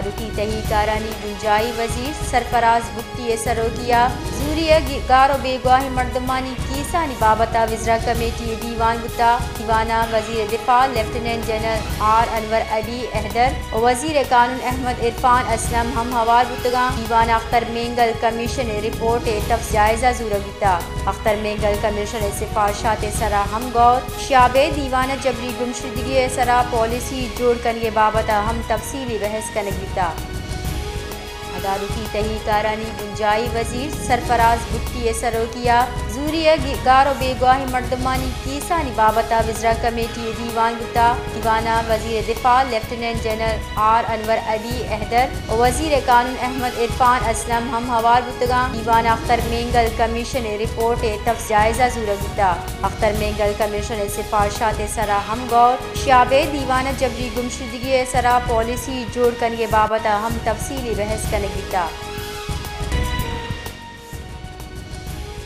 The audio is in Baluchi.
ادارتی تہی کارانی بنجاہی وزیر سرفراز بگٹی ءِ سروکی ءَ زوری ءِ گار ءُ بیگواہیں مردمانی کیسانی بابت ءَ وزرا کمیٹی ءِ دیوان بوتگ۔ دیوان ءَ وزیر دفاع لیفٹیننٹ جنرل آر انور علی حیدر ءُ وزیر قانون احمد عرفان اسلم ہم ہوار بوتگ اَنت۔ دیوان ءَ اختر مینگل کمیشن ءِ رپورٹ ءِ تفصیل جائزہ زورگ بوتگ۔ اختر مینگل کمیشن ءِ سفارشات ءِ سرا ہم گور، شیاب ءِ دیوان ءَ جبری گمشدگی ءِ سرا پالیسی جوڑ کنگ ءِ بابت ءَ ہم تفصیلی بحث کنگ بیتگ۔ ادارتی تہی کارانی بنجاہی وزیر سرفراز بگٹی ءِ سروکی ءَ زوری ءِ گار ءُ بیگواہیں مردمانی کیسانی بابت ءَ وزرا کمیٹی ءِ دیوان بوتگ۔ دیوان ءَ وزیر دفاع لیفٹیننٹ جنرل آر انور علی حیدر ءُ وزیر قانون احمد عرفان اسلم ہم ہوار بوتگ اَنت۔ دیوان ءَ اختر مینگل کمیشن ءِ رپورٹ ءِ تفصیل جائزہ زورگ بوتگ۔ اختر مینگل کمیشن ءِ سفارشات ءِ سرا ہم گور، شیاب ءِ دیوان ءَ جبری گمشدگی ءِ سرا پالیسی جوڑ کنگ ءِ بابت ءَ ہم تفصیلی بحث کنگ بیتگ۔